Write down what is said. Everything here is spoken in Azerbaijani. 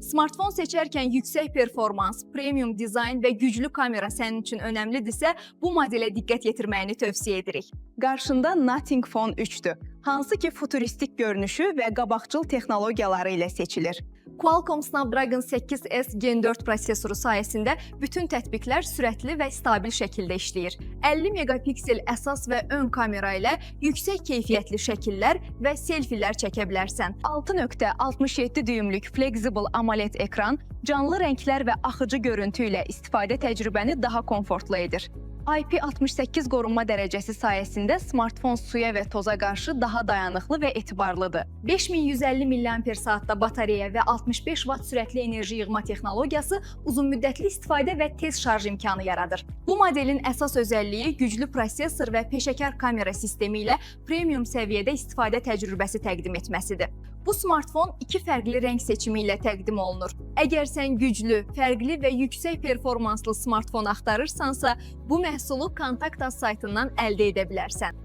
Smartfon seçərkən yüksək performans, premium dizayn və güclü kamera sənin üçün önəmlidirsə, bu modelə diqqət yetirməyini tövsiyə edirik. Qarşında Nothing Phone 3-dür, hansı ki futuristik görünüşü və qabaqcıl texnologiyaları ilə seçilir. Qualcomm Snapdragon 8S Gen 4 prosesoru sayəsində bütün tətbiqlər sürətli və stabil şəkildə işləyir. 50 megapiksel əsas və ön kamera ilə yüksək keyfiyyətli şəkillər və selfilər çəkə bilərsən. 6.67 düyümlük flexible AMOLED ekran canlı rənglər və axıcı görüntü ilə istifadə təcrübəni daha komfortlu edir. IP68 qorunma dərəcəsi sayəsində smartfon suya və toza qarşı daha dayanıqlı və etibarlıdır. 5150 mAh batareya və 65 Vt sürətli enerji yığma texnologiyası uzunmüddətli istifadə və tez şarj imkanı yaradır. Bu modelin əsas özəlliyi güclü prosesor və peşəkar kamera sistemi ilə premium səviyyədə istifadə təcrübəsi təqdim etməsidir. Bu smartfon iki fərqli rəng seçimi ilə təqdim olunur. Əgər sən güclü, fərqli və yüksək performanslı smartfon axtarırsansa, bu məhsulu Kontakt saytından əldə edə bilərsən.